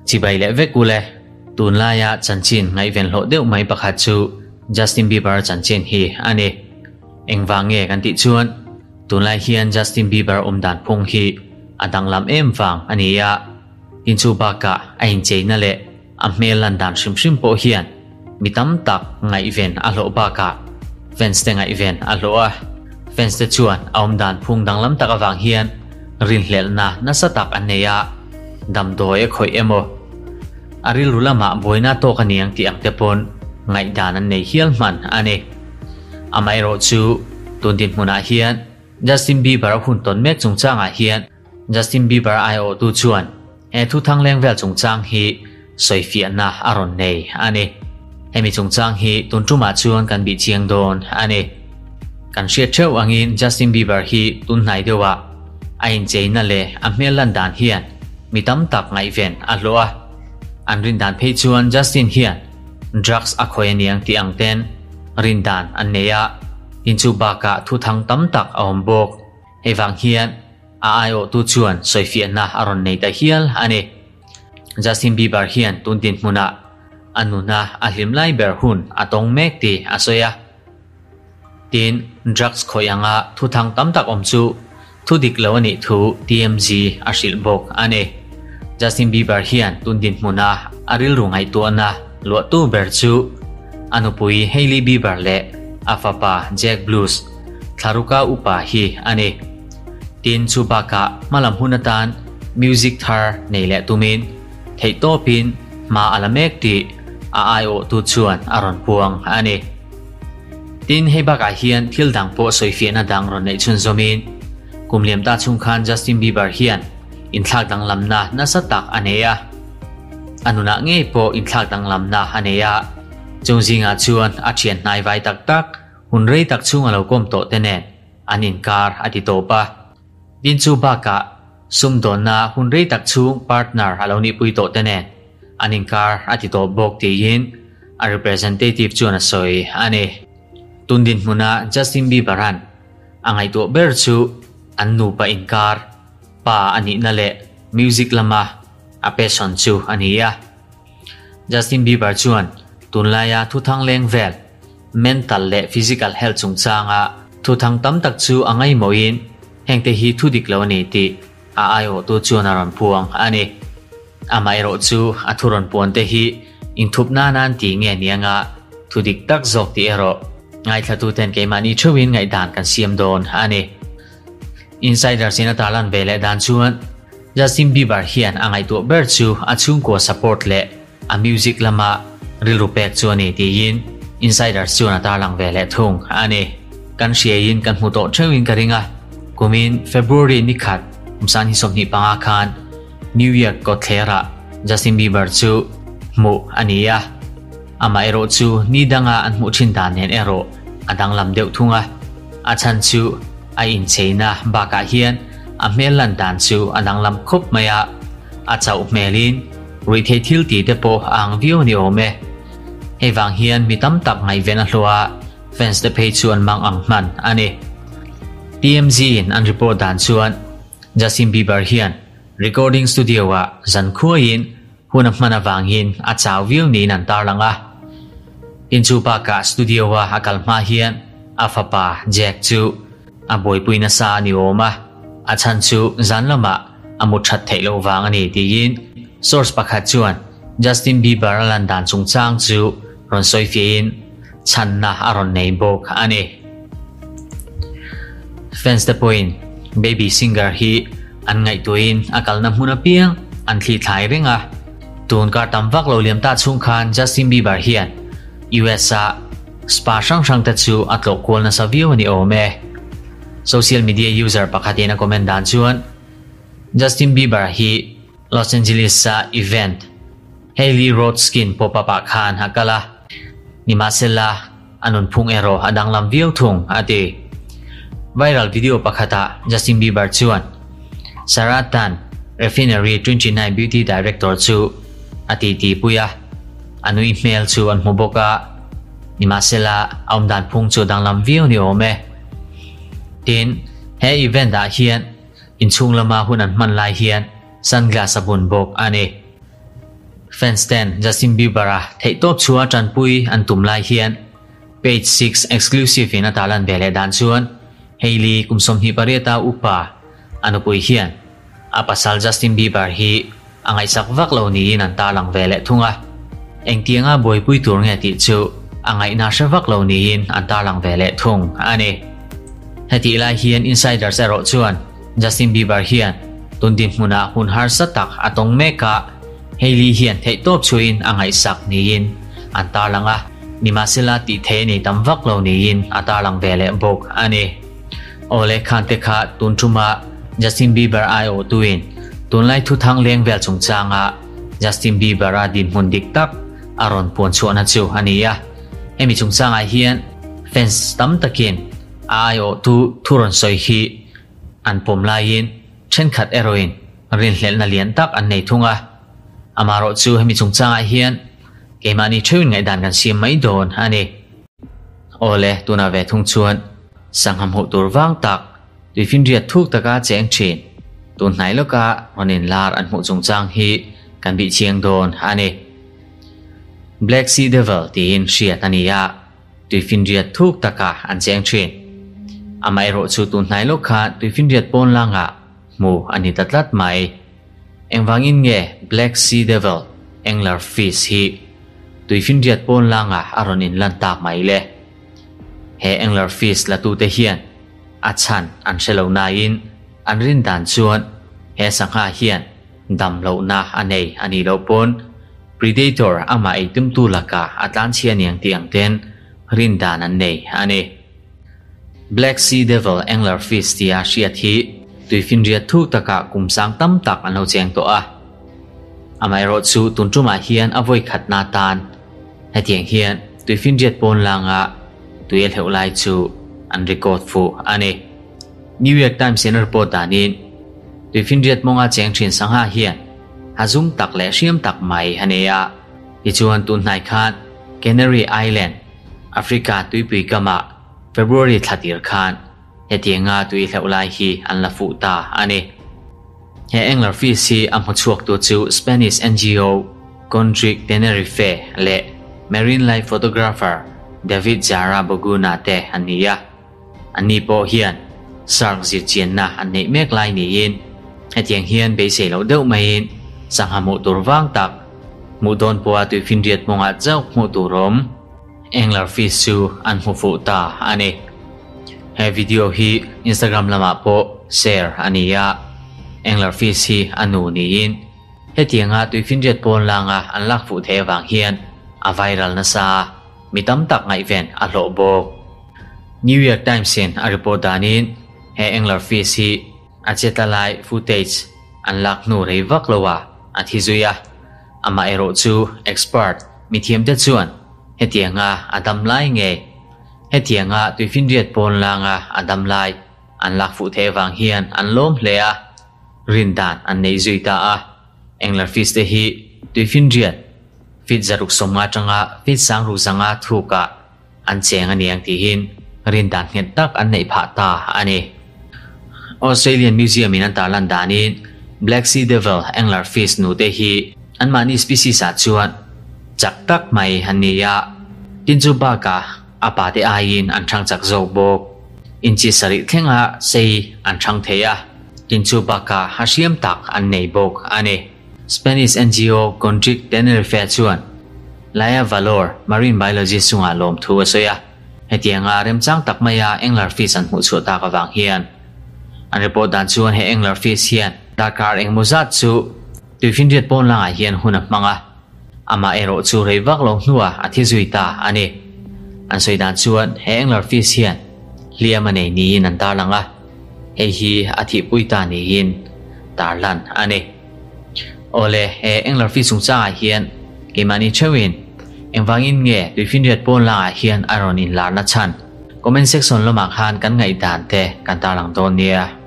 Chibai leh vek ule, tunlaia chanchin ngaihven hlawh deuh mai pakhat chu Justin Bieber chanchin hi a ni. Engvang nge kan tih chuan tunlai hian Justin Bieber awm dan phung hi a danglam em vang a ni a, tin chu bakah a incheina leh a hmel lan dan hrim hrim pawh hian mi tam tak ngaihven a hlawh bakah fans te ngaihven a hlawh a, fans te chuan a awm dan phung danglam tak avang hian rinhlelhna nasa tak an nei a, damdawi a khawih emaw a rilru lamah buaina tawk a niang tih ang te pawn ngaihdan an nei hial hman a ni. Amaherawhchu tun dinhmunah hian Justin Bieber a hun tawn mek chungchangah hian Justin Bieber aiawhtu chuan he thu thangleng vel chungchang hi sawifiahna a rawn nei a ni. Hemi chungchang hi tun tumah chuan kan bih chiang dawn a ni. Kan hriat theuh angin Justin Bieber hi tun hnai deuhah a incheina leh a hmel lan dan hian mi tam tak ngaihven a hlawh a. An rin dan phei chuan Justin hian drugs a khawi aniang tih ang ten rin dan an nei a, tin chu bakah thu thang tam tak a awm bawk. Hei vang hian a aiawhtu chuan sawifiahna a rawn nei ta hial a ni. Justin Bieber hian tun dinhmunah a nuna a hlim lai ber hun a tawng mek tih a sawi a. Tin, drugs khawih anga thu thang tam tak awm chu thu dik lo a nih thu TMZ a hrilh bawk a ni. Justin Bieber hian tun dinhmuna a rilru ngaihtuahna luahtu ber chu a nupui Hailey Bieber leh a fapa Jack Blues Thlaruka upa hi a ni. Tin, chu bakah hmalam hun atan music thar nei leh tumin theihtawpin hma a la mek tih a aiawhtu chuan a rawn puang a ni. Tin, hei bakah hian thil dang pawh sawifiahna dang rawn neih chhunzawmin kum liam ta chhung khan Justin Bieber hian inthlak danglamna nasa tak a nei a. A nunah ngei pawh inthlak danglamna a nei a, chung zingah chuan a thian hnaivai tak tak Hun rei tak chhung a lo kawm tawh te nen an inkar a ti tawp a. Tin chu bakah sumdawnna hun rei tak chhung partner a lo nihpui tawh te nen an inkar a ti tawp bawk tiin a representative chuan a sawi a ni. Tun dinhmuna Justin Bieber-a'n a ngaihtuah ber chu an nupa inkar pa a nihna leh music lama a passion chu a ni a. Justin Bieber chuan tunlaia thuthang leng vel Mental leh physical health chungchanga thuthang tam tak chu a ngaihmawhin hengte hi thu dik lo a ni tih a aiawhtu chuan a rawn puang a ni. Amaherawh chu a thu rawn puante hi inthup nan an ti nge ni anga thu dik tak zawk tih erawh ngaithlatuten keimahni theuhin ngaihdan kan siam dawn a ni. Insiders in a tarlan ve leh dan chuan Justin Bieber hian a ngaihtuah ber chu a chhungkua support leh A music lama rilru pek chu a ni tiin Insiders chuan a tarlang ve leh thung a ni. Kan hriaiin kan hmu tawh theuhin ka ring a, kumin February ni khat kumsan hi 25 khan New York kawtthlerah Justin Bieber chu hmuh a ni a, amah erawh chu ni danga an hmuh thin dan nen erawh a danglam deuh thung a, a chhan chu a incheina bakah hian a hmel lan dan chu a danglam khawp mai a, a chauh hmelin Ruihtheih thil tih te pawh a ang viau a ni awm e. Hei vang hian mi tam tak ngaihven a hlawh a, fans te phei chu an mang ang hman a ni. TMZ in an report dan chuan Justin Bieber hian recording studio ah zan khuaiin hun a hman avangin a chau viau niin an tarlang a. Tin chu bakah studio a a kal hma hian a fapa Jack chu a buaipui nasa a ni awm a, a chhan chu zan lamah a mu that theih loh vang a ni tiin source pakhat chuan Justin Bieber a lan dan chungchang chu rawn sawi fiahin chhanna a rawn nei bawk a ni. Fans te pawhin baby singer hi an ngaihtuahin a kalna hmun apiang an thli thlai reng a, tun kar tam vak lo liam ta chhung khan Justin Bieber hian US a spa hrang hrang te chu a tlawh kual nasa viau a ni awm e. Social media user pakhatin a comment dan chuan Justin Bieber hi Los Angeles-a event Hailey Road Skin pop-up ah khan a kal a, nimahsela a nunphung erawh a danglam viau thung, a ti. Viral video pakhatah Justin Bieber chuan Sarah Tan, Refinery 29 beauty director chu a titipui a, a nui hmel chu an hmu bawk a. Nimahsela, a awmdan phung chu a danglam viau ni awm e. Tin, he event ah hian inchhung lama hun an hman lai hian sunglass a bun bawk a ni. Fans ten Justin Bieber-a theihtawp chhuah tanpui an tum lai hian Page Six exclusive in a tarlan ve leh dan chuan Hailey kum 28 a upa a nupui hian a pasal Justin Bieber hi a ngaihsak vak lo niin an tarlang ve leh thung a. Engtianga buaipui tur nge tih chu a ngaihna hre vak lo niin an tarlang ve leh thung a ni. Hetih lai hian insiders erawh chuan Justin Bieber hian tun dinhmunah hun harsa tak a tawng mek a, Hailey hian theihtawp chhuiin a ngaihsak niin an tarlang a, nimahsela tih theih a nei tam vak lo niin a tarlang ve leh bawk a ni. Awle khan te kha tun ṭuma Justin Bieber aiawhtuin tunlai thuthang leng vel chungchanga Justin Bieber-a dinhmun dik tak a rawn puan chhuahna chu a ni a, hemi chungchangah hian fans tam takin a aiawhtu thu rawn sawi hi an pawm laiin thenkhat erawhin rinhlelhna lian tak an nei thung a. Amaherawh chu hemi chungchangah hian keimahni theuhin ngaihdan kan siam mai dawn a ni. Awle, tunah ve thung chuan sangha hmuh tur vang tak tuifinriat thuk taka cheng thin tun hnai lawka rawn inlar an hmuh chungchang hi kan bih chiang dawn a ni. Black Sea Devil tiin hriat a ni a. Tuifinriat thuk taka an cheng thin. Amaherawh chu tun hnai lawk khan tuifinriat pawn langah hmu a ni ta tlat mai. Engvangin nge Black Sea Devil Angler Fish hi tuifinriat pawn langah a rawn inlan tak mai le? He Angler Fish latute hian a chhan an hre lo nain an rin dan chuan he sangha hian dam lohna a nei a nih loh pawn Predator amah ei tumtu lakah a tlanchhia niang tih ang ten rin dan an nei a ni. Black Sea Devil Angler Fish tia hriat hi tuifinriat thuk takah kum sang tam tak an lo cheng tawh a. Amaherawh chu tun tumah hian a vawi khatna tan hetiang hian tuifinriat pawn langa tui a hleuh lai chu an record fuh a ni. New York Times in a report danin tuifinriat mawnga cheng thin sangha hian a zum tak leh hriam tak mai a nei a. Tichuan tun hnai khan Canary Island, Africa tuipui kamah February thla tir khan hetianga tui hleuh lai hi an la fuh ta a ni. He angler fish hi a hmu chhuaktu chu Spanish NGO Condric Tenerife leh marine life photographer David Jara Boguna te an ni a. Anni pawh hian shark zirchianna an neih mek lai niin hetiang hian beisei loh deuh maiin sangha hmuh tur vang tak hmuh dawn pawha tuifinriat mawngah chauh hmuh tur awm angler fish chu an hmu fuh ta a ni. He video hi Instagram lamah pawh share a ni a, angler fish hi a nu niin hetianga tuifinriat pawn langa an lak fuh theih avang hian a viral nasa a. Mi tam tak ngaihven a hlawh bawk. New York Times in a report danin he angler fish hi a chetla lai footage an lak hnu rei vak lo a, a thi zui a. Amah erawh chu expert mithiamte chuan hetianga a dam lai nge hetianga tuifinriat pawn langa a dam lai an lak fuh theih avang hian an lawm hle a, rin dan an nei zui ta a. Angler fish te hi tuifinriat Feet 150 atanga feet 60 zanga thukah an cheng a niang tihin rin dan nghet tak an neih phah ta a ni. Australian Museum in an tarlan danin Black Sea Devil Angler Fish nu te hi anmahni species ah chuan chak tak mai an ni a, tin chu bakah a pa te aiin an thang chak zawk bawk. Inchi 7 thlenga sei an thang thei a, tin chu bakah a hriam tak an nei bawk a ni. Spanish NGO Contric Tenerife chuan Laia Valor marine biologist chungah lawm thu a sawi a, hetianga remchang tak maia angler fish an hmuh chhuah tak avang hian an report dan chuan he angler fish hian darkar engemaw zat chu tuifinriat pawn langah hian hun a hmang a, amah erawh chu rei vak lo hnuah a thi zui ta a ni. An sawi dan chuan he angler fish hian hliam a nei niin an tarlang a, hei hi a thihpui ta niin tarlan a ni. Awle, he angler fish chungchangah hian keimahni theuhin engvangin nge tuifinriat pawn langah hian a rawn inlarna chhan? Comment section lamah khan kan ngaihdan te kan tarlang dawn nia.